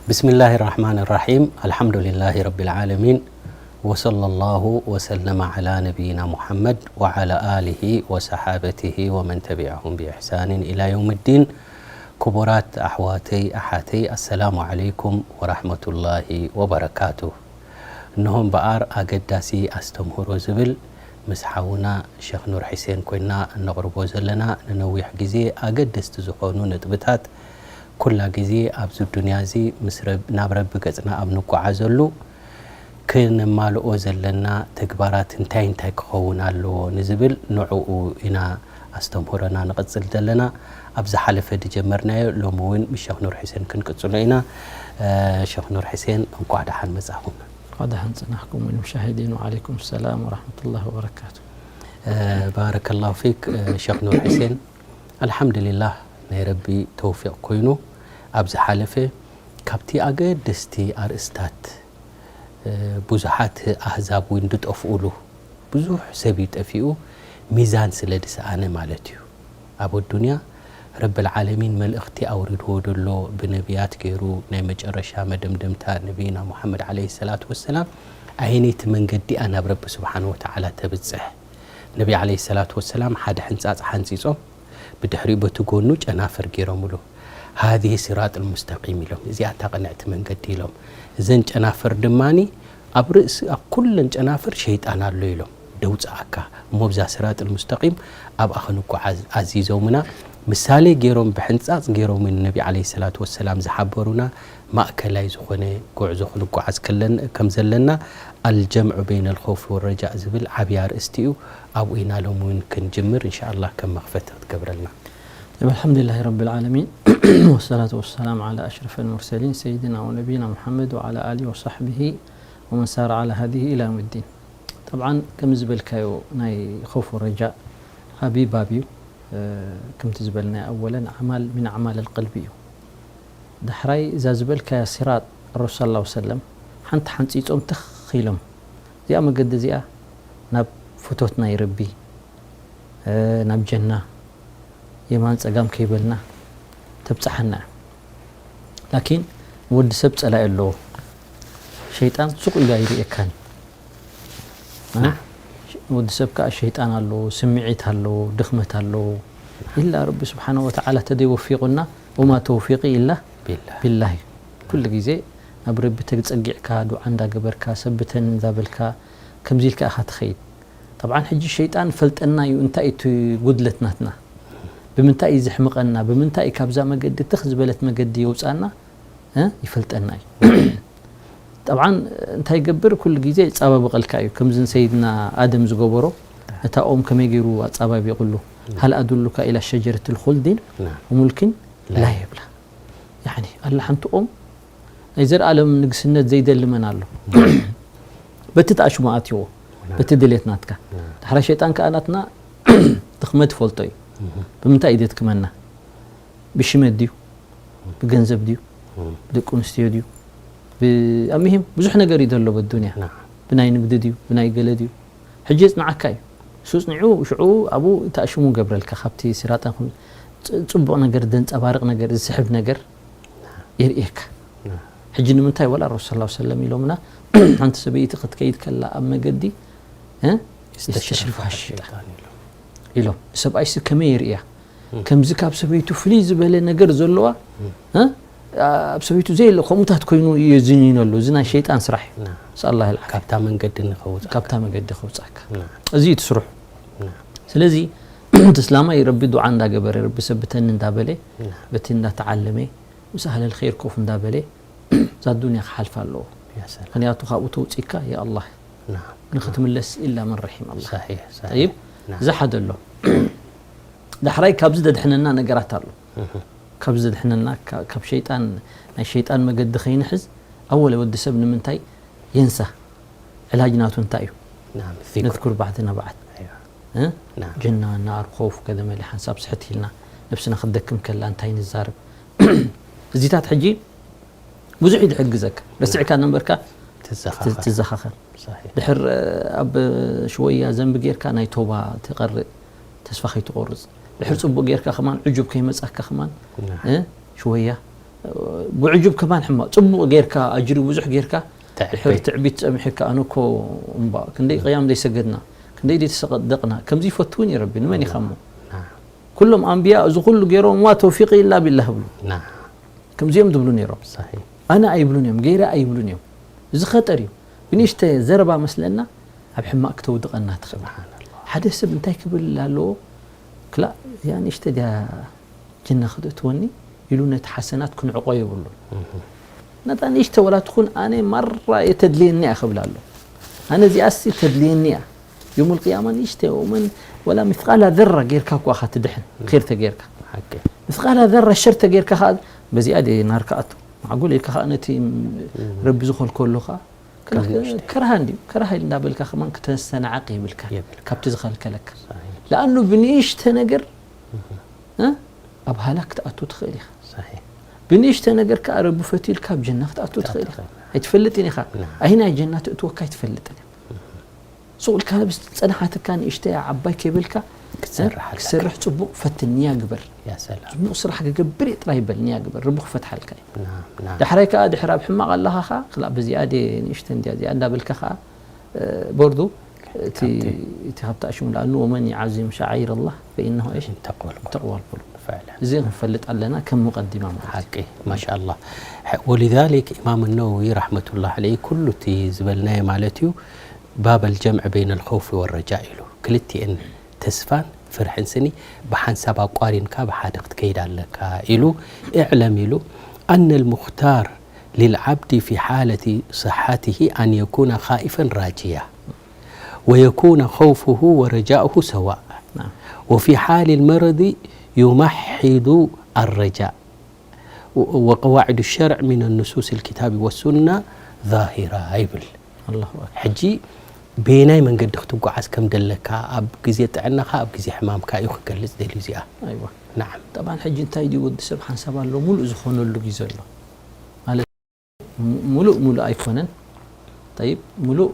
بسم الله الرحمن الرحيم. الحمد لله رب العالمين. وصلى الله وسلم على نبينا محمد وعلى آله وصحابته ومن تبعهم بإحسان إلى يوم الدين. ክቡራት ኣሕዋተይ ኣሓተይ፣ ኣሰላሙ ዓለይኩም ወራህመቱላሂ ወበረካቱ። እንሆ እምበኣር ኣገዳሲ ኣስተምህሮ ዝብል ምስ ሓውና ሸኽ ኑር ሕሴን ኮይና እነቕርቦ ዘለና፣ ንነዊሕ ግዜ ኣገደስቲ ዝኾኑ ነጥብታት፣ ኩላ ግዜ ኣብዚ ዱንያ እዚ ምስ ረብ-፣ ናብ ረቢ ገጽና ኣብ ንጓዓዘሉ፣ ክነማልኦ ዘለና ተግባራት እንታይ እንታይ ክኸውን ኣለዎ ንዝብል፣ ንዕኡ ኢና ኣስተምህሮና ንቕጽል ዘለና። ኣብ ዝሓለፈ ዝጀመርናዮ ሎሚ እውን ምስ ሸኽ ኑር ሕሴን ክንቅጽሎ ኢና። እ፣ ሸኽ ኑር ሕሴን፣ እንቋዕ ደሓን መጻኹም። እንኳዕ ደሓን ጽናሕኩም። والمشاهدين وعليكم السلام ورحمة الله وبركاته. እ፣ ባረከላሁ ፊክ፣ እ፣ ሸኽ ኑር ሕሴን። ኣልሓምዱሊላህ፣ ናይ ረቢ ተውፊቕ ኮይኑ፣ ኣብ ዝሓለፈ ካብቲ ኣገደስቲ ኣርእስታት፣ እ፣ ብዙሓት ኣህዛብ እውን ዝጠፍኡሉ፣ ብዙሕ ሰብ እዩ ጠፊኡ፣ ሚዛን ስለ ዝሰኣነ ማለት እዩ። ኣብ ኣዱንያ ረብል ዓለሚን መልእኽቲ ኣውሪድዎ ዘሎ ብነቢያት ገይሩ፣ ናይ መጨረሻ መደምደምታ ነቢይና ሙሓመድ ዓለይሂ ሰላቱ ወሰላም፣ ኣየነይቲ መንገዲ እያ ናብ ረቢ ስብሓነ ወተዓላ ተብጽሕ? ነቢ ዓለይሂ ሰላቱ ወሰላም ሓደ ሕንጻጽ ሓንጺጾም፣ ብድሕሪኡ በቲ ጎኑ ጨናፍር ገይሮምሉ። ሃዚህ ሲራጥ ልሙስተቂም ኢሎም፣ እዚኣ እታ ቅንዕቲ መንገዲ ኢሎም። እዘን ጨናፍር ድማኒ ኣብ ርእሲ፣ ኣብ ኩለን ጨናፍር ሸይጣን ኣሎ ኢሎም ደውፅኣካ። እሞ ብዛ ሲራጥ ልሙስተቂም ኣብኣ ክንጓዓዝ ኣዚዞምና። ምሳሌ ገይሮም፣ ብሕንፃፅ ገይሮም ንነቢ ዓለይሂ ሰላቱ ወሰላም ዝሓበሩና፣ ማእከላይ ዝኾነ ጉዕዞ ክንጓዓዝ ከለን-፣ ከም ዘለና፣ ኣልጀምዑ በይነ ልኸውፊ ወረጃእ ዝብል ዓብዪ ኣርእስቲ እዩ። ኣብኡ ኢና ሎሚ እውን ክንጅምር፣ እንሻኣላህ፣ ከም መኽፈቲ ክትገብረልና። طيب، الحمد لله رب العالمين، والصلاة والسلام على أشرف المرسلين سيدنا ونبينا محمد وعلى آله وصحبه ومن سار على هديه إلى يوم الدين. طبعا، ከም ዝበልካዮ ናይ ኸውፍ ወረጃእ ዓብዪ ባብ እዩ። እ፣ ከምቲ ዝበልናዮ፣ ኣወለን ኣዕማል ሚን ኣዕማል ልቀልቢ እዩ። ዳሕራይ እዛ ዝበልካያ ሲራጥ ረሱል ሰለላሁ ዐለይሂ ወሰለም ሓንቲ ሓንፂፆም ትኽ ኢሎም፣ እዚኣ መገዲ እዚኣ ናብ ፍቶት ናይ ረቢ፣ እ፣ ናብ ጀና የማን ጸጋም ከይበልና ተብጽሓና እያ። ላኪን ወዲ ሰብ ጸላኢ ኣለዎ። ሸይጣን ሱቕ ኢሉ ኣይርእየካን። እ? ናም። ወዲ ሰብ ከኣ ሸይጣን ኣለዎ፣ ስምዒት ኣለዎ፣ ድኽመት ኣለዎ። ኢላ ረቢ ስብሓነ ወተዓላ ተደይ ወፊቑና፣ ወማ ተውፊቂ ኢላ ቢላህ። ቢላህ እዩ። ኩሉ ግዜ ናብ ረቢ ተጸጊዕካ፣ ዱዓ እንዳገበርካ፣ ሰብተን እንዳበልካ፣ ከምዚ ኢልካ ኢኻ ትኸይድ። ጠብዓን ሕጂ ሸይጣን ፈልጠና እዩ፣ እንታይ እዩ እቲ ጉድለት ናትና? ብምንታይ እዩ ዘሕምቐና? ብምንታይ እዩ ካብዛ መገዲ ትኽ ዝበለት መገዲ የውጻና? እ? ይፈልጠና እዩ። ጠብዓን እንታይ ይገብር? ኩሉ ግዜ ይጻባበቐልካ እዩ። ከምዚ ንሰይድና ኣደም ዝገበሮ፣ ነታ ኦም ከመይ ገይሩ ኣጻባቢቑሉ? "ሀል ኣዱሉካ ኢላ ሸጀረቲል ኹልዲን ናም። ወሙልኪን ላ ላ የብላ?" ያዕኒ፣ ኣላ ሓንቲ ኦም ናይ ዘልኣለም ንግስነት ዘይደሊ መን ኣሎ? በቲ ተኣሽሙ ኣትይዎ፣ ናም። በቲ ድሌት ናትካ። ናም። ዳሕራይ ሸይጣን ከኣ ናትና ድኽመት ይፈልጦ እዩ። እህ። ብምንታይ እዩ ዘድክመና? ብሽመት ድዩ? ብገንዘብ ድዩ? እም። ብደቂ ኣንስትዮ ድዩ? ብ-፣ ኣብ ምሂም ብዙሕ ነገር እዩ ዘሎ በዱንያ። ናም። ብናይ ንግዲ ድዩ? ብናይ ገለ ድዩ? ሕጂ የጽንዓካ እዩ። እሱ ጽኒዑ ሽዑ ኣብኡ ተኣሽሙ ገብረልካ ካብቲ ሲራጣን ኹን ጽ-፣ ጽቡቕ ነገር ዘንጸባርቕ ነገር፣ ዝስሕብ ነገር የርእየካ። ናም። ሕጂ ንምንታይ ወላ ረሱል ሰለላሁ ዐለይሂ ወሰለም ኢሎምና፣ ሓንቲ ሰበይቲ ክትከይድ ከላ ኣብ መገዲ፣ እ? የስተሽርፋ የስተሽርፋ ሸይጣን ሸይጣን ኢሎም። ኢሎም። ሰብኣይሲ ከመይ የርእያ? እም። ከምዚ ካብ ሰበይቱ ፍልይ ዝበለ ነገር ዘለዋ፣ እም። እ? ኣብ ሰበይቱ ዘየለ ከምኡታት ኮይኑ እዩ ዝንይነሉ። እዚ ናይ ሸይጣን ስራሕ እዩ። ናም። ነስኣሉላህ ኣልዓፊያ። ካብታ መንገዲ ንኸውፅኣካ። ካብታ መንገዲ ከውፅኣካ። ናም። እዚ እዩ እቲ ስርሑ። ናም። ስለዚ፣ እቲ እስላማይ ረቢ ዱዓ እንዳገበረ፣ ረቢ ሰብተኒ እንዳበለ፣ ናም። በቲ እንዳተዓለመ፣ ምስ ኣህለል ኸይር ኮፍ እንዳበለ፣ እዛ ዱንያ ክሓልፍ ኣለዎ። ያ ሰላም። ምኽንያቱ ካብኡ ተውፂካ፣ ያ ኣላህ፣ ናም። ንክትምለስ ኢላ መን ረሒም ኣላህ። ሰሒሕ፣ ሰሒሕ። ጠይብ፣ ናም። እዚ ሓደ ኣሎ። ዳሕራይ ካብዚ ዘድሕነና ነገራት ኣሎ። እህ። ካብዚ ዘድሕነና፣ ካ-፣ ካብ ሸይጣን፣ ናይ ሸይጣን መገዲ ከይንሕዝ፣ ኣወለ ወዲ ሰብ ንምንታይ የንሳ? ዕላጅ ናቱ እንታይ እዩ? ናም፣ ዚክር። ነዝኩር ባዕድና ባዕድ። ኣይዋ። እ? ናም። ጀና፣ ናር፣ ኸውፍ፣ ገለ መለ ሓንሳብ ስሕት ኢልና፣ ነብስና ክትደክም ከላ እንታይ ንዛረብ? እዚታት ሕጂ ብዙሕ እዩ ዝሕግዘካ። ረሲዕካ ነበርካ ትዘኻኸር። ትዘኻኸር። ሰሒሕ። ድሕር፣ እ፣ ኣብ ሽወያ ዘንቢ ጌርካ ናይ ቶባ ትቐርእ፣ ተስፋ ከይትቆርጽ። ድሕር ጽቡቕ ጌርካ ከማን ዕጁብ ከይመጻካ ከማን፣ ና። እ፣ ሽወያ ብዕጁብ ከማን ሕማቕ። ጽቡቕ ጌርካ፣ ኣጅሪ ብዙሕ ጌርካ፣ ትዕቢ። ድሕር ትዕቢት ጸሚሕካ፣ ኣነ እኮ እምባ፣ ክንደይ ቅያም ዘይሰገድና፣ ክንደይ ዘይተሰደቕና፣ ከምዚ ይፈትውን እዩ ረቢ፣ ንመን ኢኻ እሞ? ናም። ኩሎም ኣንብያ እዚ ኩሉ ገይሮም፣ "ዋ ተውፊቂ ኢላ ቢላህ" ይብሉ። ናም። ከምዚኦም ዝብሉ ነይሮም። ሰሒሕ። ኣነ ኣይብሉን እዮም፣ ገይረ ኣይብሉን እዮም። እዚ ኸጠር እዩ። ብንእሽተ ዘረባ መስለና ኣብ ሕማቕ ክተውድቐና ትኽእል። ስብሓንላህ። ሓደ ሰብ እንታይ ክብል ኣለዎ? ክላእ እዚኣ ንእሽተ ድያ ጅና ክትእትወኒ ኢሉ ነቲ ሓሰናት ክንዕቆ የብሉን። ነታ ንእሽተ ወላ ትኹን ኣነ ማራ እየ ተድልየኒ እያ ክብል ኣሎ። ኣነ እዚኣሲ ተድልየኒ እያ። የውመል ቅያማ ንእሽተ ወመን ወላ ምፍቃላ ዘራ ጌርካ እኳ ኢኻ ትድሕን። ኼር ተጌርካ። ሓቂ። ምፍቃላ ዘራ ሸር ተጌርካ ኸዓ በዚኣ ድየ ናር ክኣቱ። ማዕጉል ኢልካ ኸዓ ነቲ ረቢ ዝኸልከሎ ኸዓ ክላ-፣ ከም ንእሽተይ። ከርሃ እንድዩ። ከርሃ ኢል እንዳበልካ ከማን ክተሰናዓቕ የብልካ የብልካ። ካብቲ ዝኸልከለካ። ሰሒሕ። ለኣኑ ብንእሽተ ነገር እ? ኣብ ሃላክ ክትኣቱ ትኽእል ኢኻ። ሰሒሕ። ብንእሽተ ነገር ከኣ ረቢ ፈትዩልካ ኣብ ጀና ክትኣቱ ትኽእል ኢኻ። ትኽእል። ኣይትፈልጥን ኢኻ። ናም። ኣይናይ ጀና ትእትወካ ኣይትፈልጥን እያ። ሱቕ ኢልካ ብዝጸናሓትካ ንእሽተይ ዓባይ ከይበልካ ክትሰርሕ ኣለካ። ክትሰርሕ ጽቡቕ ፈትን ንያ ግበር። ያ ሰላም። ጽቡቕ ስራሕ ክገብር እየ ጥራይ በል ንያ ግበር። ረቢ ክፈትሓልካ እዩ። ናም፣ ናም። ዳሕራይ ከኣ ድሕር ኣብ ሕማቕ ኣለኻ ኸኣ ክላ በዚኣ ድየ ንእሽተ እንድያ እዚኣ እንዳበልካ ኸኣ እ፣ ቦርዱ እቲ ካብቲ እቲ ካብቲ ኣሽሙ ለኣኑ ወመን ይዓዚም ሸዓይር ኣላህ ፈኢነሁ እሽ ተቅወል ተቅዋል ቁሉብ። ፈዕለን። እዚ ክንፈልጥ ኣለና ከም ሙቀዲማ ማለት እዩ። ሓቂ ማሻኣላህ። ወሊዛሊክ ኢማም ነወዊ ረሕመቱላህ ዓለይ ኩሉ እቲ ዝበልናዮ ማለት እዩ ባበል ጀምዕ በይነ ልኸውፊ ወረጃ ኢሉ ክልቲኤን ተስፋን ፍርሕን ስኒ ብሓንሳብ ኣቋሪንካ ብሓደ ክትከይድ ኣለካ ኢሉ እዕለም ኢሉ ኣነ ልሙኽታር ልልዓብዲ ፊ ሓለቲ ስሓትሂ ኣን የኩነ ኻኢፈን ራጅያ ወየኩነ ኸውፍሁ ወረጃእሁ ሰዋእ ናም። ወፊ ሓሊ ልመረዲ ዩመሒዱ ኣረጃእ ወቀዋዕዱ ሸርዕ ሚን ኑሱስ ልኪታቢ ወሱና ዛሂራ ይብል። ኣላሁ ኣክበር። ሕጂ በየናይ መንገዲ ክትጓዓዝ ከም ደለካ ኣብ ግዜ ጥዕናኻ ኣብ ግዜ ሕማምካ እዩ ክገልጽ ደልዩ እዚኣ። ኣይዋ ናዓም ጠብዓን ሕጂ እንታይ ድዩ ወዲ ሰብ ሓንሳብ ኣሎ ሙሉእ ዝኾነሉ ግዜ ኣሎ ማለት ሙ- ሙሉእ ሙሉእ ኣይኮነን። ጠይብ ሙሉእ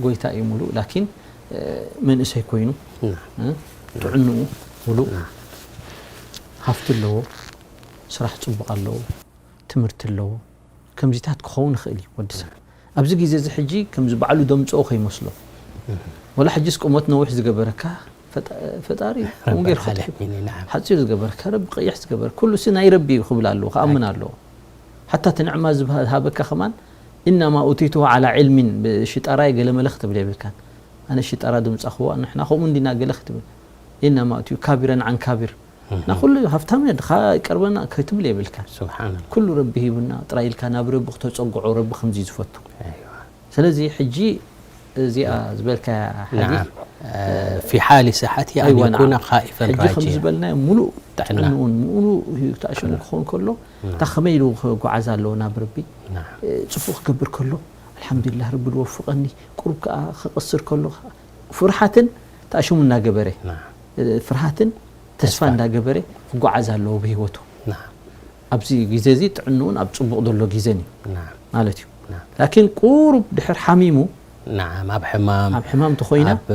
ጎይታ እዩ ሙሉእ ላኪን እ፣ መንእሰይ ኮይኑ ናም እ፣ ጥዕንኡ ሙሉእ ናም ሃፍቲ ኣለዎ፣ ስራሕ ጽቡቕ ኣለዎ፣ ትምህርቲ ኣለዎ። ከምዚታት ክኸውን ይኽእል እዩ ወዲ ሰብ። ኣብዚ ግዜ እዚ ሕጂ ከምዚ ባዕሉ ደምፅኦ ከይመስሎ። ወላ ሕጂስ ቁመት ነዊሕ ዝገበረካ ፈጣ- ፈጣሪ ከምኡ ረቢ ገይሩ ልዓለሚን ፈጢሩ። እዩ፣ ናዓም። ሓፂር ዝገበረካ ረቢ ቀይሕ ዝገበረካ ኩሉ ሲ ናይ ረቢ እዩ ክብል ኣለዎ፣ ክኣምን ኣለዎ። ሓታ እቲ ንዕማ ዝሃበካ ከማን ኢነማ ኡቲቱ ዓላ ዕልሚን ብሽጣራይ ገለመለ ክትብል የብልካን። ኣነ ሽጣራ ድምፃኽዋ ንሕና ከምኡ እንዲና ገለ ክትብል ኢነማ ኡቲቱ ካቢረን ዓን ካቢር ንሕና ኩሉ ሃፍታም ኢና ድኻ ይቀርበና ክትብል የብልካን። ስብሓንላ ኩሉ ረቢ ሂቡና ጥራይ ኢልካ ናብ ረቢ ክተፀግዖ ረቢ ከምዚ እዩ ዝፈቱ። ኣይዋ ስለዚ ሕጂ እዚኣ ዝበልካያ ሓዲስ ናዓም ፊ ሓሊ ስሓቲ ኣን ኣይዋ፣ የኩነ ናዓም። ካኢፈን ሕጂ ከምዚ ራጅያ ዝበልናዮ ሙሉእ ጥዕና። ጥዕንኡን ሙሉእ ህይወት ኣሽሙ ክኸውን ከሎ እታ ከመይ ኢሉ ክጓዓዝ ኣለዎ ናብ ረቢ ናዓም እ፣ ጽፉፍ ክገብር ከሎ ኣልሓምዱሊላህ ረቢ ዝወፍቐኒ ቁሩብ ከኣ ክቕስር ከሎ ፍርሓትን ተኣሽሙ እናገበረ ናዓም እ፣ ፍርሃትን ተስፋ ተስፋ። እንዳገበረ ክጓዓዝ ኣለዎ ብህይወቱ። ናዓም ኣብዚ ግዜ እዚ ጥዕንኡን ኣብ ጽቡቕ ዘሎ ግዜን እዩ ናዓም ማለት እዩ። ናዓም ላኪን ቁሩብ ድሕር ሓሚሙ ናዓም ኣብ ሕማም ኣብ ሕማም ተኾይና ኣብ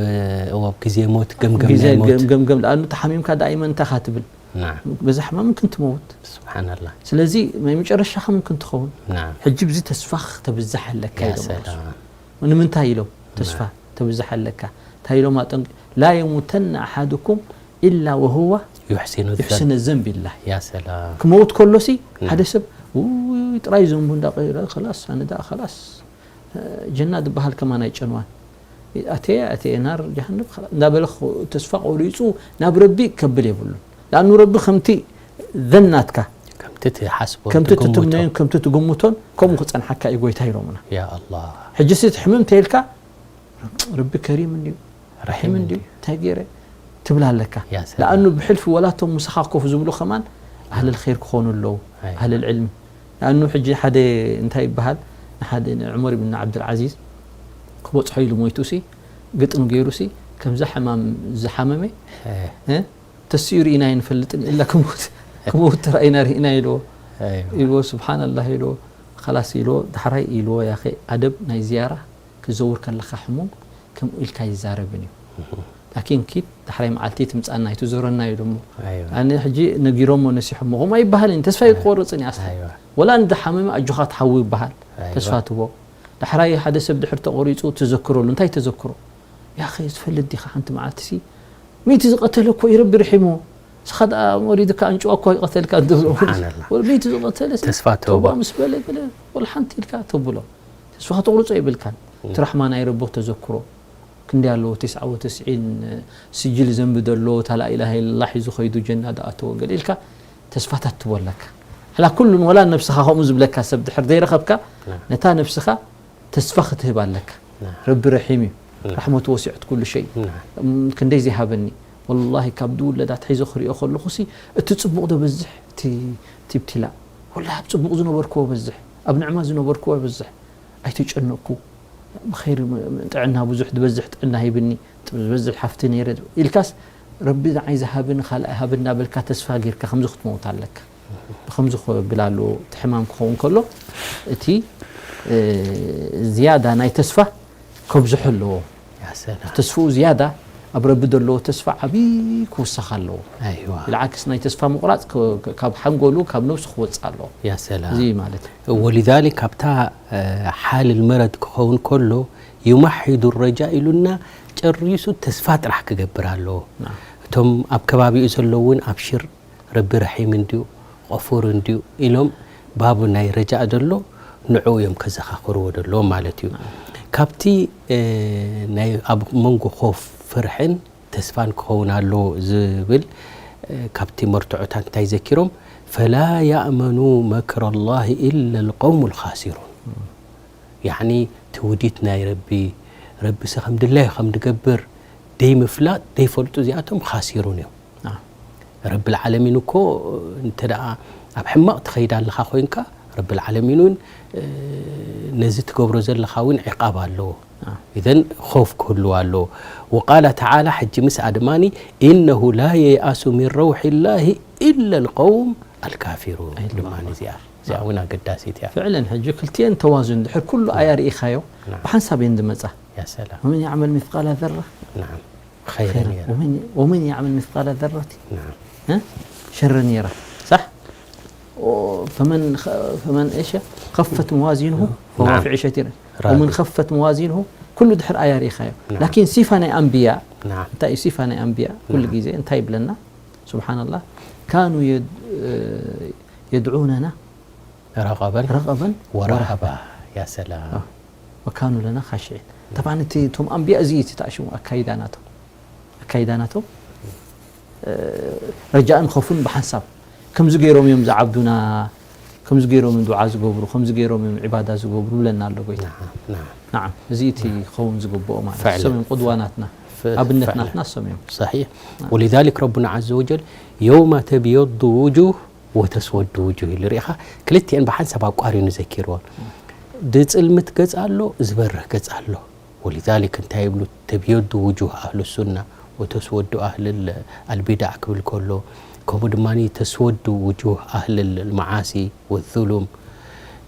እዎ ኣብ ግዜ ሞት ገምገም ግዜ ናይ ሞት ገምገም ገም ለኣኑ ተሓሚምካ ዳኢመን እንታይ ኢኻ ትብል? ናዓም በዛ ሕማም ምክን ትመውት። ስብሓንላ ስለዚ ናይ መጨረሻኻ ምክን ትኸውን። ናዓም ሕጂ ብዚ ተስፋ ክተብዝሓለካ ያ ኢሎም ሰላም ሮሱ። ንምንታይ ኢሎም ተስፋ ተብዝሓለካ እንታይ ኢሎም ኣጠንቂ ላ የሙተና ኣሓድኩም ኢላ ወህዋ ዩሕሲኑ ዘን ይሕስነ ዘንብ ኢላ ያ ሰላም ክመውት ከሎሲ ሓደ ሰብ ውይ ጥራይ ዘንቡ እንዳቀይረ ከላስ ኣነ ደኣ ከላስ ጀና ዝበሃል ከማን ኣይጨንዋን ኣተየ ኣተየ ናር ጀሃነም ከላ- እንዳበለ ኽ- ተስፋ ቆሪፁ ናብ ረቢ ከብል የብሉን። ለኣኑ ረቢ ከምቲ ዘን ናትካ ከምቲ ትሓስቦ ከምቲ ትግምቶ። ትትምነዮን ከምቲ ትግምቶን ከምኡ ክፀንሓካ እዩ ጎይታ ኢሎምና። ያ ኣላህ ሕጂ ሲ እቲ ሕምም እንተይልካ ረቢ ከሪም እንድዩ ራሒም እንድዩ እንታይ ገይረ ትብል ኣለካ። ያ ሰላም። ለኣኑ ብሕልፊ ወላቶም ምሳኻ ኮፍ ዝብሉ ከማን ኣህልል ኸይር ክኾኑ ኣለዉ። ኣይ። ኣህልል ዕልሚ ለኣኑ ሕጂ ሓደ እንታይ ይበሃል ንሓደ ንዑመር ብን ዓብድልዓዚዝ ክበፅሖ ኢሉ ሞይቱ ሲ ግጥም ገይሩ ሲ ከምዛ ሕማም ዝሓመመ እ፣ እ፣ ተሲኡ ርኢና ኣይንፈልጥን ኢላ ክመውት ክመውት ተራኢና ርኢና ኢልዎ ኣይ። ኢልዎ ስብሓንላህ ኢልዎ ከላስ ኢልዎ ዳሕራይ ኢልዎ ያኸ ኣደብ ናይ ዝያራ ክዘውር ከለኻ ሕሙም ከምኡ ኢልካ ይዛረብን እዩ። ላኪን ኪድ ዳሕራይ መዓልቲ ትምጻና እዩ ትዞረና እዩ ደሞ ኣይዋ ኣነ ሕጂ ነጊሮሞ ነሲሖሞ ከምኡ ኣይበሃልን ተስፋ ኣይቆርጽን እያ ኣስላ ኣይዋ ወላ እንድሓመመ ኣጆኻ ትሓዊ ይበሃል ኣይዋ ተስፋ ትቦ ዳሕራይ ሓደ ሰብ ድሕር ተቆሪጹ ትዘክረሉ እንታይ ተዘክሮ ያኸ ትፈልጥ ዲኻ ሓንቲ መዓልቲ ሲ ሚቲ ዝቀተለ እኮ ይረቢ ርሒሞ ስኻ ደኣ ወሊድካ ኣንጭዋ እኮ ይቀተልካ እንዶ ስብሓንላህ። ወላ ሚቲ ዝቀተለ ሲ ተስፋ ተውባ ተውባ ምስ በለ ገለ ወላ ሓንቲ ኢልካ ተብሎ ተስፋ ክትቁርጾ የብልካን እቲ ራሕማ ናይ ረቦ ተዘክሮ ክንደይ ኣለዎ ተስዓ ወተስዒን ስጅል ዘንቢ ደሎ እታ ላኢላሃ ኢለላህ ሒዙ ኸይዱ ጀና ደኣተወ ገለ ኢልካ ተስፋታት ትቦ ኣለካ ሕላ ኩሉን ወላ ነብስኻ ከምኡ ዝብለካ ሰብ ድሕር ዘይረኸብካ ነታ ነብስኻ ተስፋ ክትህብ ኣለካ ረቢ ረሒም እዩ ራሕመቱ ወሲዐት ኩሉ ሸይ ክንደይ ዘይሃበኒ ወላሂ ካብ ድውለድ ኣትሒዞ ክሪኦ ከለኹ ሲ እቲ ፅቡቕ ደበዝሕ እቲ እቲ ብትላእ ወላሂ ኣብ ፅቡቕ ዝነበርክዎ በዝሕ ኣብ ንዕማ ዝነበርክዎ በዝሕ ኣይተጨነቅኩ ብኸይር ጥዕና ብዙሕ ዝበዝሕ ጥዕና ሂብኒ ዝበዝሕ ሓፍቲ ነይረ ኢልካስ ረቢ ንዓይ ዝሃብኒ ካልኣይ ሃብ እናበልካ ተስፋ ጌርካ ከምዚ ክትመውት ኣለካ ብከምዚ ክብል ኣለዎ እቲ ሕማም ክኸውን ከሎ እቲ ዝያዳ ናይ ተስፋ ከብዝሖ ኣለዎ ተስፍኡ ዝያዳ ኣብ ረቢ ዘለዎ ተስፋ ዓብዪ ክውሰኽ ኣለዎ ብልዓክስ ናይ ተስፋ ምቁራፅ ካብ ሓንጎሉ ካብ ነብሱ ክወፅእ ኣለዎ እዚ ማለት እዩ ወሊዛሊክ ካብታ ሓልል መረድ ክኸውን ከሎ ዩማሒዱ ረጃ ኢሉና ጨሪሱ ተስፋ ጥራሕ ክገብር ኣለዎ እቶም ኣብ ከባቢኡ ዘለውን ኣብሽር ረቢ ረሒም እንድዩ غفور እንድዩ ኢሎም ባቡ ናይ ረጃእ ዘሎ ንዑ እዮም ከዘኻኽርዎ ዘለዎም ማለት እዩ ካብቲ ናይ ኣብ መንጎ ኮፍ ፍርሕን ተስፋን ክኸውን ኣለዎ ዝብል ካብቲ መርትዖታት እንታይ ዘኪሮም فلا يأمن مكر الله إلا القوم الخاسرون ያኒ ትውዲት ናይ ረቢ ረቢሰ ከም ድላዩ ከም ድገብር ደይምፍላጥ ደይፈልጡ እዚኣቶም ካሲሩን እዮም ረቢ ልዓለሚን እኮ እንተ ደኣ ኣብ ሕማቕ ትኸይድ ኣለኻ ኮይንካ ረቢ ልዓለሚን እውን ነዚ ትገብሮ ዘለኻ እውን ዕቃብ ኣለዎ ኢዘን ኾፍ ክህልዎ ኣለዎ وقال تعالى ሕጂ ምስኣ ድማኒ إنه لا ييأس من روح الله إلا القوم الكافرون ድማ እዚኣ እዚኣ እውን ኣገዳሲት እያ ፍዕለን ሕጂ ክልቲኤን ተዋዙን ድሕር ኩሉ ኣያ ርኢኻዮ ብሓንሳብ እየን ዝመፃ يا سلام ومن يعمل مثقال ذرة نعم خيرا خيرا يرى ومن ومن يعمل مثقال ذرة نعم ها شرا يرى صح فمن خ... فمن ايش خفت موازينه فهو نعم. في عيشة راضية راضي. ومن خفت موازينه ኩሉ ድሕር ኣያ ርኢኻዮ نعم. ላኪን ሲፋ ናይ ኣንብያ نعم እንታይ እዩ ሲፋ ናይ ኣንብያ ኩሉ نعم. ግዜ እንታይ ይብለና سبحان الله كانوا يد... يدعوننا رغبا رغبا ورهبا يا سلام وكانوا لنا خاشعين طبعا እቲ እቶም ኣንብያ እዚ እዩ እቲ ተኣሽሙ ኣካይዳ ናቶም ኣካይዳ ናቶም ረጃእን ኸፉን ብሓንሳብ ከምዚ ገይሮም እዮም ዝዓብዱና ከምዚ ገይሮም እዮም ዱዓ ዝገብሩ ከምዚ ገይሮም እዮም ዕባዳ ዝገብሩ ብለና ኣሎ ጎይታ نعم نعم ናዓም እዚ እቲ ክኸውን ዝግብኦ ማለት فعلا. እሶም እዮም ቁድዋ ናትና ف- ኣብነት فعلا. ናትና እሶም እዮም صحيح ولذلك ربنا عز وجل يوم تبيض وجوه وتسود وجوه ኢሉ ርኢኻ ክልቲኤን ብሓንሳብ ኣቋሪኑ ዘኪርዎን ዝፅልምት ገፅ ኣሎ ዝበርህ ገፅ ኣሎ ولذلك እንታይ ይብሉ تبيض وجوه أهل السنة وتسود أهل البدع ክብል ከሎ ከምኡ ድማ تسود وجوه أهل المعاصي والظلم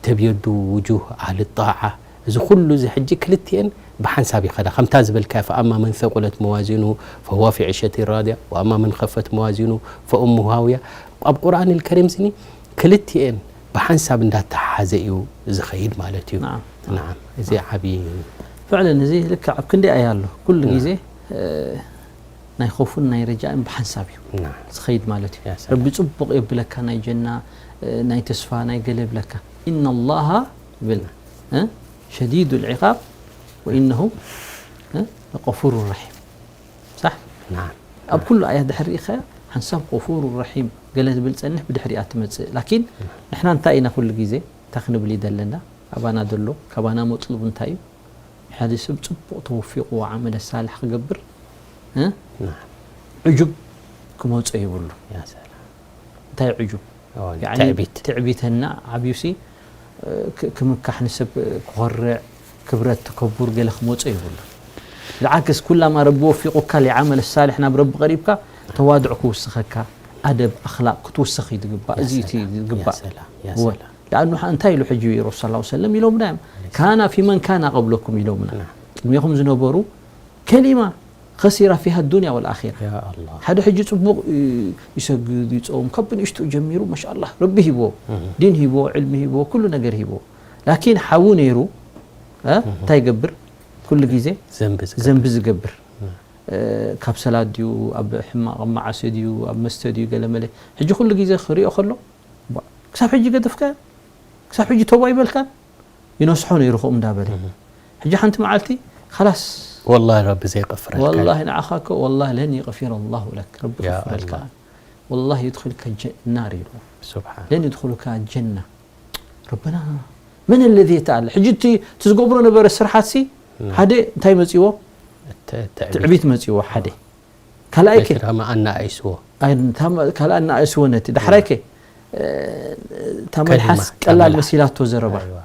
تبيض وجوه أهل الطاعة እዚ ኩሉ እዚ ሕጂ ክልቲኤን ብሓንሳብ ይኸዳ ከምታ ዝበልካዮ فأما من ثقلت موازينه فهو في عيشة راضية وأما من خفت موازينه فأمه هاوية ኣብ ቁርኣን الكريم ስኒ ክልቲኤን ብሓንሳብ እንዳተሓሓዘ እዩ ዝኸይድ ማለት እዩ نعم نعم እዚ ዓብዪ فعلا እዚ ልክዕ ኣብ ክንደይ ኣያ ኣሎ ኩሉ ግዜ ናይ ኾፉን ናይ ረጃእን ብሓንሳብ እዩ نعم ዝኸይድ ማለት እዩ يا سلام. ረቢ ፅቡቕ የብለካ ናይ ጀና ናይ ተስፋ ናይ ገለ የብለካ إن الله ይብል شديد العقاب وإنه غفور رحيم صح نعم ኣብ ኩሉ ኣያ ድሕር ርኢኻያ ሓንሳብ غفور رحيم ገለ ዝብል ፀንሕ ብድሕሪኣ ትመፅእ ላኪን ንሕና እንታይ ኢና ኩሉ ግዜ እንታይ ክንብል ይደለና ኣባና ዘሎ ካባና መጥሉብ እንታይ እዩ ሓደ ሰብ ፅቡቕ ተወፊቕዎ ዓመለ ሳልሕ ክገብር እ? نعم ዕጁብ ክመፆ የብሉ يا سلام እንታይ ዕጁብ أوه، ያዕኒ تعبيت ትዕቢተና ዓብዩሲ እ፣ ክ- ክምካሕ ንሰብ ክኾርዕ ክብረት ተከቡር ገለ ክመፆ የብሉ ብዓክስ ኩላማ ረቢ ወፊቑካ ሊዓመል ሳልሕ ናብ ረቢ ቀሪብካ ተዋድዕ ክውስኸካ ኣደብ ኣኽላቅ ክትውስኽ እዩ ዝግባእ እዚ እቲ ዝግባእ يا سلام يا እወ سلام ለኣኑ እንታይ ኢሉ ሕጂ ረሱል ስ ሰለም ኢሎምና እዮም ካና ፊመን ካና ቀብለኩም ኢሎምና نعم. ቅድሜኹም ዝነበሩ ከሊማ ከሲራ ፊሃ ዱንያ ወልኣኺራ። ያ ኣላህ። ሓደ ሕጂ ጽቡቕ እ፣ ይሰግድ ይጾም፣ ካብ ብንእሽቱ ጀሚሩ ማሻኣላህ ረቢ ሂቦ፣ ዲን ሂቦ፣ ዕልሚ ሂቦ፣ ኩሉ ነገር ሂቦ። ላኪን ሓዉ ነይሩ እ፣ እንታይ ይገብር? ኩሉ ግዜ ዘንቢ ዝገብር። ዘንቢ ዝገብር እ፣ ካብ ሰላት ድዩ፣ ኣብ ሕማቕ ኣብ መዓሲ ድዩ፣ ኣብ መስተ ድዩ፣ ገለ መለ። ሕጂ ኩሉ ግዜ ክሪኦ ከሎ ባ፣ ክሳብ ሕጂ ገደፍካዮ፣ ክሳብ ሕጂ ቶባ ይበልካን? ይነስሖ ነይሩ ከምኡ እንዳበለ። ሕጂ ሓንቲ መዓልቲ ኻላስ ወላሂ ረቢ ዘይቀፍረልካ። ወላሂ ንዓኻ እኮ ወላሂ ለን ይቕፊረ ኣላሁ ለክ፣ ረቢ ያ ክፍረልካ። ኣላህ። ወላሂ የድኹልካ ጀ-፣ ናር ኢሉ። ስብሓን ለን የድኹልካ ጀና። ረበና መን ለዚ የተኣለ። ሕጂ እቲ እቲ ዝገብሮ ነበረ ስርሓትሲ ሓደ እንታይ መጺዎ? ትዕቢት ትዕቢት መጺዎ ሓደ። ካልኣይ ከ ነቲ ራማ ኣናኣይስዎ። ኣይ፣ እንታ መ-፣ ካልኣ እናኣእስዎ ነቲ ዳሕራይ ከ እ፣ እታ ከሊማ መልሓስ ቀላል ተመልሓ። መሲላቶ ዘረባ። ኣይዋ።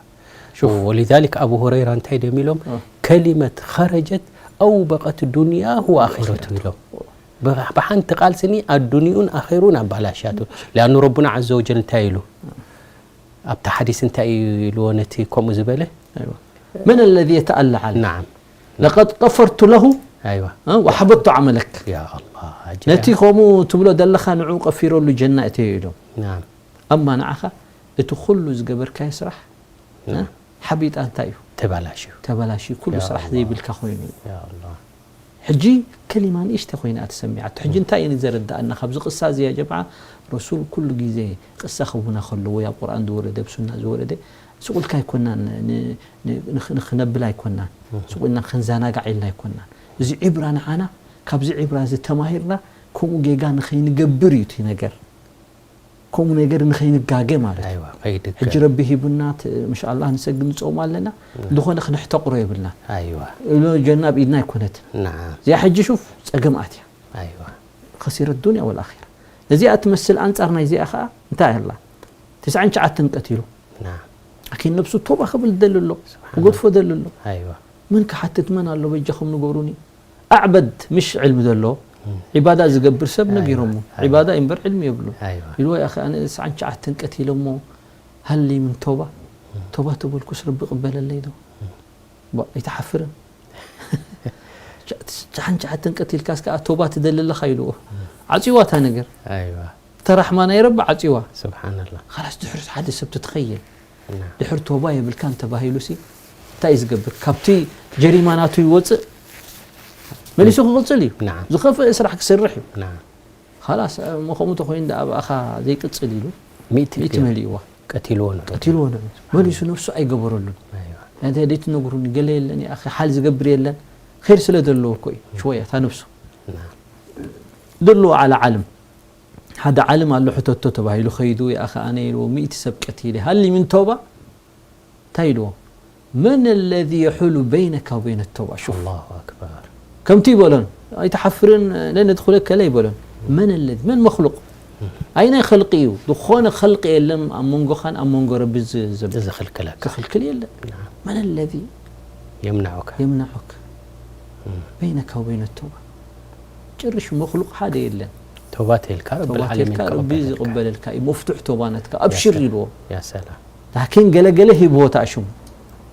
ሹፍ፣ ወሊዛሊክ ኣቡ ሁረይራ እንታይ ደም ኢሎም? እ። ከሊመት ኸረጀት ኣውበቐት ዱንያሁ ወኣኺረቱ ኢሎም። ብ-፣ ብሓንቲ ቃል ስኒ ኣዱንዩን ኣኺሩን ኣባላሻቱ። ሊኣኑ ረቡና ዓዘ ወጀል እንታይ ኢሉ? ኣብቲ ሓዲስ እንታይ ኢልዎ ነቲ ከምኡ ዝበለ? ኣይዋ። መን ለዚ የተኣለ ዓለ ናዓም። ለቀድ ቀፈርቱ ለሁ ኣይዋ። እ፣ ወሓበቱ ዓመለክ። ያ ኣላህ፣ ዓጀብ። ነቲ ከምኡ ትብሎ ዘለኻ ንዑ ቀፊረሉ ጀና እተዮ ኢሎም። ናዓም። ኣማ ንዓኻ እቲ ኩሉ ዝገበርካዮ ስራሕ እ፣ ሓቢጣ እንታይ እዩ? ተባላሽዩ። ተበላሽዩ ኩሉ ያ ስራሕ ኣላህ። ዘይብልካ ኮይኑ እዩ። ያ ኣላህ። ሕጂ ከሊማ ንእሽተ ኮይና እያ ተሰሚዓቶ። ሕጂ እንታይ እዩ ዘረዳእና ካብዚ ቅሳ እዚ ያ ጀምዓ? ረሱል ኩሉ ግዜ ቅሳ ክቡና ከለዎ፣ ኣብ ቁርኣን ዝወረደ፣ ኣብ ሱና ዝወረደ፣ ስቕ ኢልካ ኣይኮናን ን-፣ ን-፣ ንኽ-፣ ንኽነብል ኣይኮናን። ስቕ ኢልና ክንዘናጋዕ ኢልና ኣይኮናን። እዚ ዒብራ ንዓና፣ ካብዚ ዒብራ እዚ ተማሂርና፣ ከምኡ ጌጋ ንኸይንገብር እዩ እቲ ነገር። ከምኡ ነገር ንኸይንጋገ ማለት እዩ። ኣይዋ፣ ከይድገም። ሕጂ ረቢ ሂቡና፣ ት-፣ ምሻኣላህ ንሰግድ ንጾም ኣለና፣ ዝኾነ ክነሕተቕሮ የብልና። ኣይዋ። እሎ ጀና ኣብ ኢድና ኣይኮነትን። ናዓም። እዚኣ ሕጂ ሹፍ ጸገም ኣትያ። ኣይዋ። ከሲረ ዱንያ ወልኣኺራ። እዚኣ ትመስል ኣንጻር ናይ እዚኣ ኸኣ እንታይ ኣላ? ትስዓን ትሽዓተን ቀቲሉ። ናዓም። ላኪን ነብሱ ቶባ ክብል ደሊ ኣሎ። ክገድፎ ደሊ ኣሎ። ኣይዋ። መን ክሓትት መን ኣሎ በጃኹም ንገሩኒ። ኣዕበድ ምሽ ዕልሚ ዘሎ ዒባዳ ዝገብር ሰብ ኣይዋ፣ ነጊሮሞ። ኣይዋ። ዒባዳ እምበር ዕልሚ የብሉን። ኣይዋ። ኢልዎ፣ "ያ ኣኺ፣ ኣነ ትስዓን ትሽዓተን ቀቲለሞ፣ ሃሊ ምን ቶባ? ቶባ ተበልኩስ ረቢ ይቕበለለይ ዶ?" ባ፣ ኣይትሓፍርን? ትስዓን ትሽዓተን ቀቲልካስ ከኣ ቶባ ትደሊ ኣለኻ ኢልዎ። ዓጽይዋ እታ ነገር። ኣይዋ። እታ ራሕማ ናይ ረቢ ዓጽይዋ። ስብሓንላህ። ኻላስ ድሕሪ ሓደ ሰብ ትትኸየል። ና። ድሕሪ ቶባ የብልካን ተባሂሉሲ እንታይ እዩ ዝገብር? ካብቲ ጀሪማ ናቱ ይወጽእ፣ መሊሱ ክቕጽል እዩ። ናዓም። ዝኸፍአ ስራሕ ክሰርሕ እዩ። ና። ኻላስ፣ እሞ ከምኡ ተኾይኑ ደኣ ኣብኣኻ ዘይቅጽል ኢሉ ሚእቲ ሚእቲ ገይሩ። መሊእዋ። ቀቲልዎ ንዑ። ቀቲልዎ ንዑ። መሊሱ ነብሱ ኣይገበረሉን። ኣይዋ። እንታይ ደይ ትነግሩኒ? ገለ የለን፣ ያ ኣኺ፣ ሓል ዝገብር የለን። ኸይር ስለ ዘለዎ እኮ እዩ። ሽወያ፣ እታ ነብሱ። ና። ደሎ ዓላ ዓልም። ሓደ ዓልም ኣሎ፣ ሕተቶ ተባሂሉ ኸይዱ፣ ያ ኣኺ፣ ኣነ ኢልዎ፣ ሚእቲ ሰብ ቀቲለ። ሃሊ ምን ተውባ? እንታይ ኢልዎ? መን ለዚ የሑሉ በይነካ ወበይነ ተውባ? ሹፍ። ኣላሁ ኣክበር። ከምቲ ይበሎን፣ ኣይትሓፍርን፣ ለን የድኹለከ ለ ይበሎን። መን ለዚ፣ መን መኽሉቕ? ኣይናይ ኸልቂ እዩ? ዝኾነ ኸልቂ የለን ኣብ መንጎኻን ኣብ መንጎ ረቢ ዝ-፣ ዘብ-፣ ዝኽልክለካ። ዝኽልክል የለን። መን ለዚ የምናዑካ። የምናዑክ በይነካ ወበይነ ተውባ? ጭርሽ መኽሉቕ ሓደ የለን። ተውባ ተልካ ረብል ተውባ ዓለሚን ተልካ ረቢ ከቕበለልካ። ዝቕበለልካ እዩ። መፍቱሕ ተውባ ናትካ ኣብሽር ኢልዎ። ያ ሰላም። ላኪን ገለገለ ሂብዎ እታ ሽሙ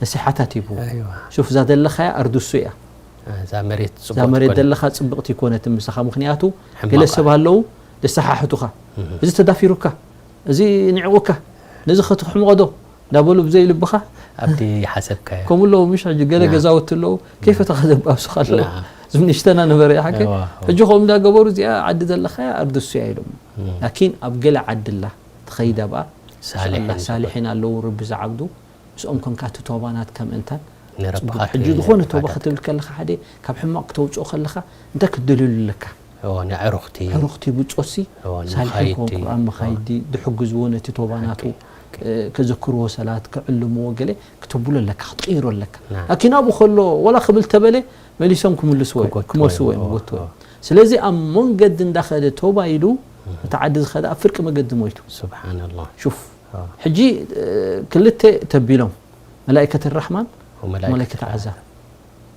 ነሲሓታት ሂብዎ። ኣይዋ። ሹፍ፣ እዛ ዘለኻያ ኣርድሱ እያ። እዛ መሬት እዛ ጽቡቕ መሬት ትኮን። ዘለኻ ጽብቕቲ ይኮነትን ምሳኻ። ምኽንያቱ ሕማቕ ገለ እያ። ሰብ ኣለዉ ዘሰሓሕቱኻ። እዚ ተዳፊሩካ፣ እዚ ንዕቑካ፣ ነዚ ኸትሕምቖ ዶ እንዳበሉ ብዘይ ልብኻ ኣብቲ ሓሰብካዮ። ከምኡ ኣለዉ። ምሽ ሕጂ ገለ ና። ገዛውቲ ኣለዉ፣ ከይፈተኻ ዘባብሱኻ ኣለዉ። ና። ዝም ንሽተና ነበረ ይሓከ። እዋ። ሕጂ ከምኡ እንዳገበሩ እዚኣ ዓዲ ዘለኻያ ኣርድሱ እያ ኢሎም። ላኪን ኣብ ገለ ዓዲ ኣላ ትኸይድ ኣብኣ ሳሊሒን ኢንሻኣላህ ሳሊሒን ኣለዉ፣ ረቢ ዝዓብዱ ምስኦም ኮንካ እቲ ቶባ ናትካ ምእንታን ንረብኻ ጽቡቕ። ሕጂ ት-፣ ዝኾነ ቶባ ባዳት። ክትብል ከለኻ ሓደ ካብ ሕማቕ ክተውጽኦ ከለኻ እንታይ ክትደልየሉ ኣለካ? እዎ፣ ንዕሩኽቲ። ዕሩኽቲ ብጾሲ እዎ፣ ሳሊሒን ንመኻይድቲ። ኮንኩ ኣብ መኻይዲ ድሕግዝዎ ነቲ ቶባ ናቱ ሓቂ፣ ሓቂ። እ፣ ከዘክርዎ ሰላት ክዕልምዎ ገለ ክተብሎ ኣለካ፣ ክትቕይሮ ኣለካ። ናም። ላኪን ኣብኡ ከሎ ወላ ክብል ተበለ መሊሶም ክምልስዎ እዮም፣ ክጎትዎ ክመልስዎ እዮም፣ እዮም። ክጎትዎ እዮም። ስለዚ ኣብ መንገዲ እንዳኸደ ቶባ ኢሉ እቲ ዓዲ ዝኸደ ኣብ ፍርቂ መገዲ ሞይቱ። ሱብሓነላህ። ሹፍ ኣዎ። ሕጂ እ፣ ክልተ ተቢሎም መላኢከት ራሕማን ወመላኢከት መላኢከት ዓዛብ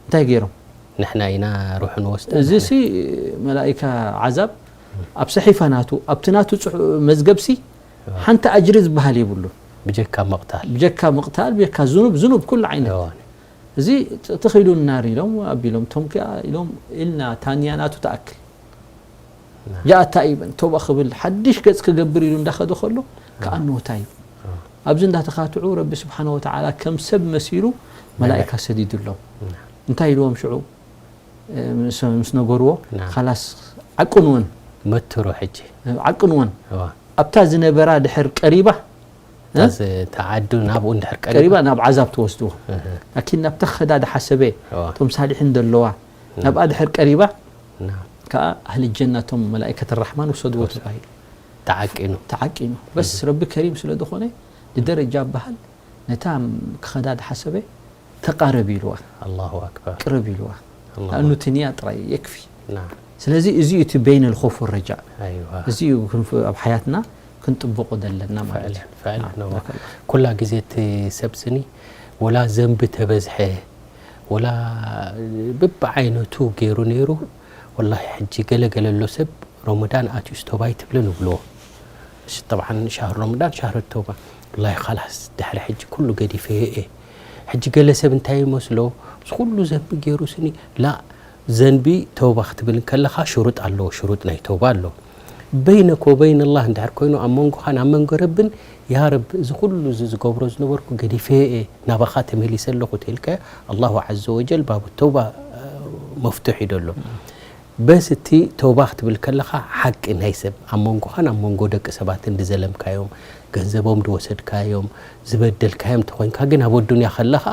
እንታይ ገይሮም? ንሕና ኢና ሩሑ ንወስድ። እዚ ሲ መላኢካ ዓዛብ ኣብ ሰሒፋ ናቱ ኣብቲ ናቱ ጽሑ-፣ መዝገብ ሲ ሓንቲ ኣጅሪ ዝበሃል የብሉን። ብጀካ ምቕታል። ብጀካ ምቕታል፣ ብጀካ ዝኑብ፣ ዝኑብ ኩሉ ዓይነት። እዎ። እዚ ትኽ ኢሉ ናር ኢሎም ኣቢሎም፣ እቶም ከኣ ኢሎም ኢልና ታንያ ናቱ ትኣክል። ጃኣ ታኢበን፣ ቶባ ክብል፣ ሓድሽ ገጽ ክገብር ኢሉ እንዳኸደ ከሎ፣ ከኣ ኖታ እዩ። ኣብዚ እንዳተኻትዑ ረቢ ስብሓነ ወተዓላ ከም ሰብ መሲሉ መላኢካ ሰዲዱሎም። እንታይ ኢልዎም ሽዑ? እ፣ ምስ፣ ምስ ነገርዎ፣ ናም። "ኻላስ ዓቅንወን፣ መትሮ ሕጂ። ዓቅንወን። እዋ። ኣብታ ዝነበራ ድሕር ቀሪባ፣ እታ እ? ዝ-፣ እታ ዓዱ ናብኡ እንድሕር ቀሪባ?" ቀሪባ ናብ ዓዛብ ትወስድዎ። እህ። ላኪን ናብታ ኸዳ ድሓሰበ፣ እዋ። እቶም ሳሊሒን ደለዋ፣ ናም። ናብኣ ድሕር ቀሪባ፣ ናም። ከኣ ኣህሊ ጀና፣ እቶም መላኢከት ራሕማን ውሰድዎ ተባሂሉ። ተዓቂኑ። ተዓቂኑ። በስ እህ። ረቢ ከሪም ስለ ዝኾነ፣ ንደረጃ በሃል፣ ነታ ክኸዳ ድሓሰበ፣ "ተቃረብ" ኢልዋ። ኣላሁ ኣክበር። "ቅረብ" ኢልዋ። ኣላሁ ኣክበር። ለኣኑ እቲ ንያ ጥራይ የክፊ። ናም። ስለዚ እዚ እዩ እቲ በይነ ልኾፍ ወረጃእ። ኣይዋ። እዚ እዩ ክንፍ-፣ ኣብ ሓያትና ክንጥብቆ ዘለና ማለት እዩ። ፈዕለን፣ ፈዕለን ናም፣ እዋ። በረከላህ። ኩላ ግዜ እቲ ሰብ ስኒ ወላ ዘንቢ ተበዝሐ፣ ወላ ብብዓይነቱ ገይሩ ነይሩ። ወላሂ ሕጂ ገለ ገለ ኣሎ ሰብ ረመዳን ኣትዩስ ቶባይ ትብልን ይብልዎ። እሺ፣ ጠብዓን ሻህር ረመዳን ሻህር ተውባ። ወላሂ ኻላስ ድሕሪ ሕጂ ኩሉ ገዲፈ እየ። ሕጂ ገለ ሰብ እንታይ ይመስሎ? ምስ ኩሉ ዘንቢ ገይሩ ስኒ፣ ላ፣ ዘንቢ ተውባ ክትብል እንከለኻ ሽሩጥ ኣለዎ፣ ሽሩጥ ናይ ተውባ ኣሎ። በይነከ ወበይን ኣላህ እንድሕር ኮይኑ፣ ኣብ መንጎኻን ኣብ መንጎ ረብን፣ "ያ ረብ፣ እዚ ኩሉ እዚ ዝገብሮ ዝነበርኩ ገዲፈ እየ፣ ናባኻ ተመሊሰ ኣለኹ" ተልካዮ፣ ኣላሁ ዐዘ ወጀል ባቡ ተውባ፣ እ፣ መፍቱሕ እዩ ደሎ። በስ እቲ ተውባ ክትብል ከለኻ፣ ሓቂ ናይ ሰብ ኣብ መንጎኻን ኣብ መንጎ ደቂ ሰባትን ዝዘለምካዮም፣ ገንዘቦም ዝወሰድካዮም፣ ዝበደልካዮም እንተኾይንካ ግን ኣብ ኣዱንያ ከለኻ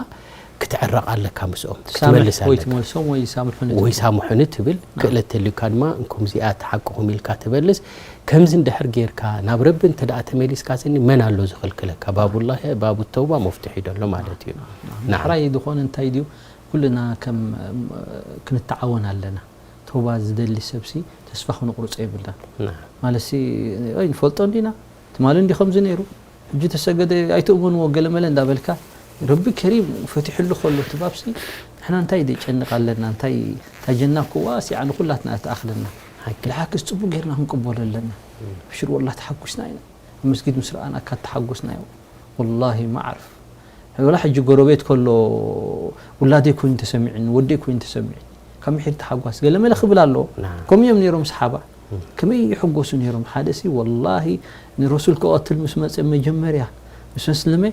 ክትዕረቕ ኣለካ ምስኦም፣ ሳምሕ ክትመልስ ወይ ኣለካ። ትመልሶም ወይ ሳምሑኒ ወይ ትብል። ሳምሑኒ ትብል፣ ናም። ክእለት ተልዩካ ድማ እንኩም እዚኣ ተሓቅኹም ኢልካ ትመልስ። ከምዚ እንድሕር ጌርካ ናብ ረቢ እንተ ደኣ ተመሊስካ ስኒ መን ኣሎ ዝኽልክለካ? ባቡላሂ፣ ባቡ ተውባ መፍትሒ ደሎ ማለት እዩ። ናም። ናም። ናም። ዳሕራይ ዝኾነ እንታይ ድዩ? ኩልና ከም፣ እም፣ ክንተዓወን ኣለና። ተውባ ዝደሊ ሰብሲ ተስፋ ክንቁርጾ የብልናን። ናም። ማለትሲ፣ "ኣይ፣ ንፈልጦ እንዲና፣ ትማሊ እንዲ ከምዚ ነይሩ፣ ሕጂ ተሰገደ፣ ኣይትእመንዎ፣ ገለመለ" እንዳበልካ፣ ረቢ ከሪም ፈቲሕሉ ከሎ እቲ ባብሲ፣ ንሕና እንታይ ደጨንቕ ኣለና? እንታይ፣ እታ ጀና እኮ ዋሲዓ ንኹላትና እትኣኽለና። ሓቂ። ብሓቅስ ጽቡቅ ጌርና ክንቅበሎ ኣለና። እም። ብሽር ወላሂ ተሓጒስና ኢና። ኣብ መስጊድ ምስ ረኣናካ እተሓጎስናዮ። ወላሂ ማዕርፍ። ወላ ሕጂ ጎረቤት ከሎ ውላደይ ኮይኑ ተሰሚዑኒ፣ ወደይ ኮይኑ ተሰሚዑኒ። ካብ ምሒር ተሓጓስ ገለ መለ ክብል ኣለዎ። ናም። ከምኡ እዮም ነይሮም ሰሓባ። እም። ከመይ ይሕጎሱ ነይሮም? ሓደሲ ወላሂ ንረሱል ክቐትል ምስ መጸ መጀመርያ፣ ምስ መስለመ፣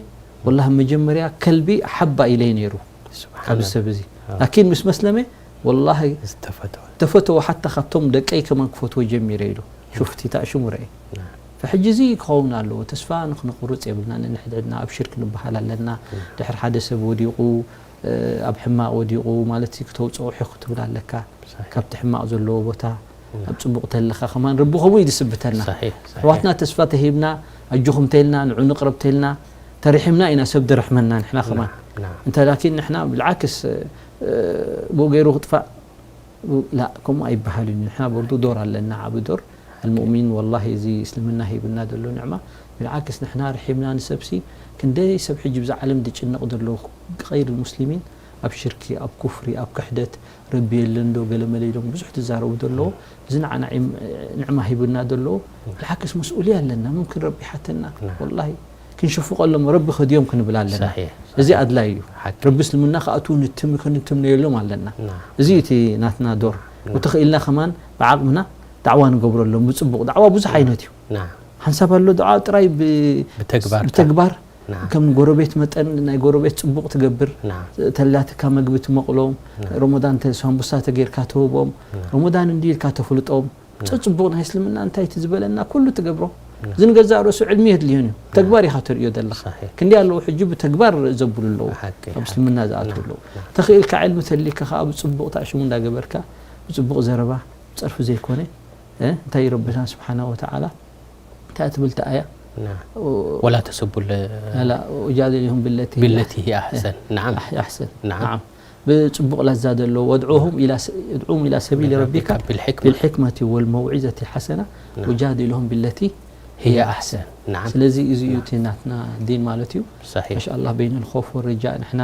ወላሂ መጀመርያ ከልቢ ሓባ ኢለይ ነይሩ። ሱብሓነላህ። ኣብዚ ሰብ እዚ። ኣዎ። ላኪን ምስ መስለመ፣ ወላሂ ዝተፈተወ። ተፈተወ፣ ሓታ ካብቶም ደቀይ ከማን ክፈትዎ ጀሚረ ኢሉ። ሹፍቲ፣ እታ ሽሙ ርኤ። ናም። ፈሕጂ እዚ ክኸውን ኣለዎ። ተስፋ ንኽንቑርጽ የብልና። ነንሕድሕድና ኣብ ሽርክ ንበሃል ኣለና። ናም። ድሕር ሓደ ሰብ ወዲቑ፣ እ፣ ኣብ ሕማቕ ወዲቑ ማለት እዩ፣ ክተውጽኦ ሒኹ ትብል ኣለካ። ሳሒሕ። ካብቲ ሕማቕ ዘለዎ ቦታ ናም። ኣብ ጽቡቕ ተለኻ ከማን ረቢ ከምኡ እዩ ዝስብተና። ሳሒሕ፣ ሳሒሕ። ኣሕዋትና ተስፋ ተሂብና፣ ኣጆኹም ተልና፣ ንዑ ንቕረብ ተልና፣ ተሪሒምና ኢና ሰብ ድረሕመና ንሕና ከማን። ናም፣ ናም። እንተ ላኪን ንሕና ብልዓክስ፣ እ፣ ብኡ ገይሩ ክጥፋእ ላ፣ ከምኡ ኣይበሃልን እዩ። ንሕና በርዱ ዶር ኣለና፣ ዓቢ ዶር። ኣልሙእሚን፣ ወላሂ፣ እዚ እስልምና ሂብና ዘሎ ንዕማ፣ ብልዓክስ፣ ንሕና ርሒምና ንሰብሲ፣ ክንደይ ሰብ ሕጂ ብዛ ዓለም ዝጭነቕ ዘሎ፣ ገይር ሙስሊሚን፣ ኣብ ሽርኪ፣ ኣብ ኩፍሪ፣ ኣብ ክሕደት፣ ረቢ የለን ዶ፣ ገለ መለ ኢሎም ብዙሕ ዝዛረቡ ዘለዉ፣ እዚ ንዓና ዒም-፣ ንዕማ ሂብና ዘሎ፣ ብልዓክስ፣ መስኡልያ ኣለና። ሙምኪን ረቢ ይሓተና። ናም። ወላሂ፣ ክንሽፍቐሎም ረቢ ከድዮም ክንብል ኣለና። ሳሒሕ፣ እዚ ሳሒሕ። ኣድላይ እዩ። ሓቂ። ረቢ እስልምና ክኣትዉ ንትም-፣ ክንትምነየሎም ኣለና። ናም። እዚ እዩ እቲ ናትና ዶር። ናም። ወተኽኢልና ከማን ብዓቕምና ዳዕዋ ንገብረሎም ብጽቡቕ። ዳዕዋ ብዙሕ ዓይነት እዩ። ናም። ሓንሳብ ኣሎ ዳዕዋ ጥራይ ብ-፣ ብተግባር። ብተግባር ናም። ከም ጎረቤት መጠን ናይ ጎረቤት ጽቡቕ ትገብር። ናም። ተላትካ መግቢ ትመቕሎም። ናም። ረመዳን ተ-፣ ሳምቡሳ ተጌርካ ትህቦም። ናም። ረመዳን እንዲ ኢልካ ተፍልጦም። ናም። ጽቡቕ ናይ እስልምና እንታይ እቲ ዝበለና ኩሉ ትገብሮ። ናም። እዚ ንገዛእ ርእሱ ዕልሚ የድልዮን እዩ። ናም። ተግባር ኢኻ ተርእዮ ዘለኻ። ሳሒሕ። ክንደይ ኣለዉ ሕጂ ብተግባር ዘብሉ ኣለዉ። ሓቂ፣ ኣብ ሓቂ። እስልምና ዝኣትዉ ናም፣ ኣለዉ። ናም። ተኽኢልካ ዕልሚ ተሊካ ከኣ ብጽቡቕ ታእሽሙ እንዳገበርካ፣ ብጽቡቕ ዘረባ፣ ብጸርፊ ዘይኮነ፣ እ፣ እንታይ እዩ ረብና ስብሓናሁ ወተዓላ? እንታይ ትብል እታ ኣያ? ናም። ኦ-፣ ወላ ተስቡ ለ-፣ ላ፣ ላ፣ ወጃዲልሁም ብለቲ ሂየ ብለቲ ሂየ ኣሕሰን። ናም። ኣሕ-፣ ኣሕሰን። ናም። ናም። ብጽቡቕ ላዛ ዘለዎ፣ ወድዑሁም ኢላ ስ-፣ ወድዑሁም ኢላ ሰቢሊ ረቢካ ረቢካ ቢልሕክመ። ቢልሕክመቲ ወልመውዒዘቲ ሓሰና ናም። ወጃዲልሁም ብለቲ ሂየ ሂየ ኣሕሰን። ኣሕሰን። ናም። ስለዚ እዚ እዩ ናም። እቲ ናትና ዲን ማለት እዩ። ሳሒሕ። ማሻኣላህ፣ በይነል ኾፍ ወረጃእ ንሕና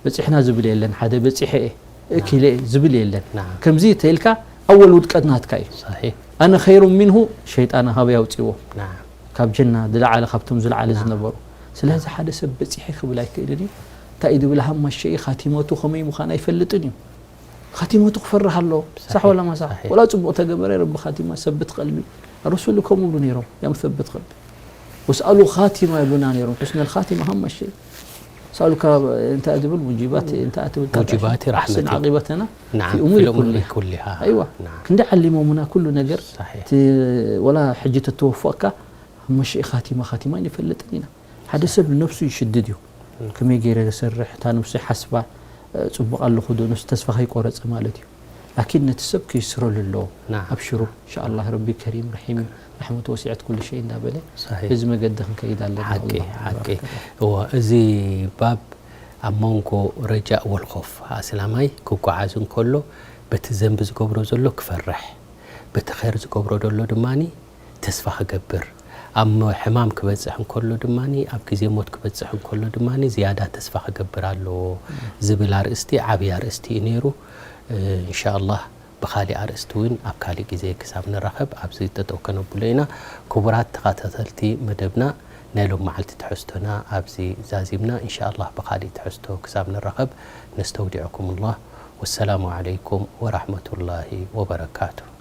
በጺሕና ዝብል የለን። ሓደ በጺሐ እየ፣ ናም። እኪለ እየ ዝብል የለን። ናም። ከምዚ ተይልካ ኣወል ውድቀት ናትካ እዩ። ሳሒሕ። ኣነ ኸይሩ ሚንሁ ሸይጣን ሃበይ ኣውጺዎ። ናም። ካብ ጀና ዝለዓለ፣ ካብቶም ዝለዓለ ናም። ዝነበሩ። ስለዚ ናም። ሓደ ሰብ በጺሐ ክብል ኣይክእልን እዩ። እንታይ እዩ ዝብል? ሃመሸኢ ኻቲመቱ ከመይ ምዃን ኣይፈልጥን እዩ። ኻቲመቱ ክፈርህ ኣለዎ። ሳሕ ወላ ማሳሕ? ሳሒሕ። ወላ ጽቡቕ ተገበረ፣ ረቢ ኻቲማ፣ ሰብት ቀልቢ። ረሱል ከምኡ ይብሉ ነይሮም፣ ያም ሰብት ቀልቢ። ወስኣሉ ኻቲማ ይብሉና ነይሮም፣ ሑስነል ኻቲማ ሃመሸኢ። ሰኣሉካ እንታይ ዝብል ሙጂባት፣ እንታይ ትብል ሙጂባት ኣሕስን ረሕመቲ። ዓቂበተና ናዓም፣ ፊ እሙሪ ፊ እሙሪ ኩሊሃ። ኩሊሃ። ኣይዋ፣ ናዓም። ክንዲ ዓሊሞምና ኩሉ ነገር፣ ሳሒሕ። እቲ ወላ ሕጂ ተተወፈቕካ፣ ሃመሸኢ ኻቲማ፣ ኻቲማ ኣይንፈልጥን ኢና። ሓደ ሰብ ንነብሱ ይሽድድ እዩ። ከመይ ገይረ ዝሰርሕ፣ እታ ነብሱ ይሓስባ፣ እ፣ ጽቡቕ ኣለኹ ዶ፣ ንሱ ተስፋ ከይቆረጸ ማለት እዩ። ላኪን ነቲ ሰብ ከይስረሉ ኣለዎ። ናዓም። ኣብሽሩ፣ ኢንሻኣላህ ረቢ ከሪም ረሒም እዩ፣ ረሕመቱ ወሲዐት ኩሉ ሸይ እንዳበለ ሳሒሕ። በዚ መገዲ ክንከይድ ኣለና። ሓቂ፣ ኣላህ ሓቂ። ይባርክ። እወ፣ እዚ ባብ ኣብ መንጎ ረጃእ ወልኾፍ ኣስላማይ ክጓዓዝ እንከሎ በቲ ዘንቢ ዝገብሮ ዘሎ ክፈርሕ፣ በቲ ኸይር ዝገብሮ ዘሎ ድማኒ ተስፋ ክገብር፣ ኣብ ሞ-፣ ሕማም ክበጽሕ እንከሎ ድማኒ፣ ኣብ ግዜ ሞት ክበጽሕ እንከሎ ድማኒ ዝያዳ ተስፋ ክገብር ኣለዎ ዝብል ኣርእስቲ ዓብዪ ኣርእስቲ እዩ ነይሩ። እ፣ ኢንሻኣላህ ብኻሊእ ኣርእስቲ እውን ኣብ ካሊእ ግዜ ክሳብ ንራኸብ ኣብዚ ጠጠው ከነብሎ ኢና። ክቡራት ተኸታተልቲ መደብና፣ ናይ ሎም መዓልቲ ትሕዝቶና ኣብዚ ዛዚምና። ኢንሻኣላህ ብኻሊእ ትሕዝቶ ክሳብ ንራኸብ ነስተውዲዕኩምላህ። ወሰላሙ ዓለይኩም ወራሕመቱላሂ ወበረካቱ።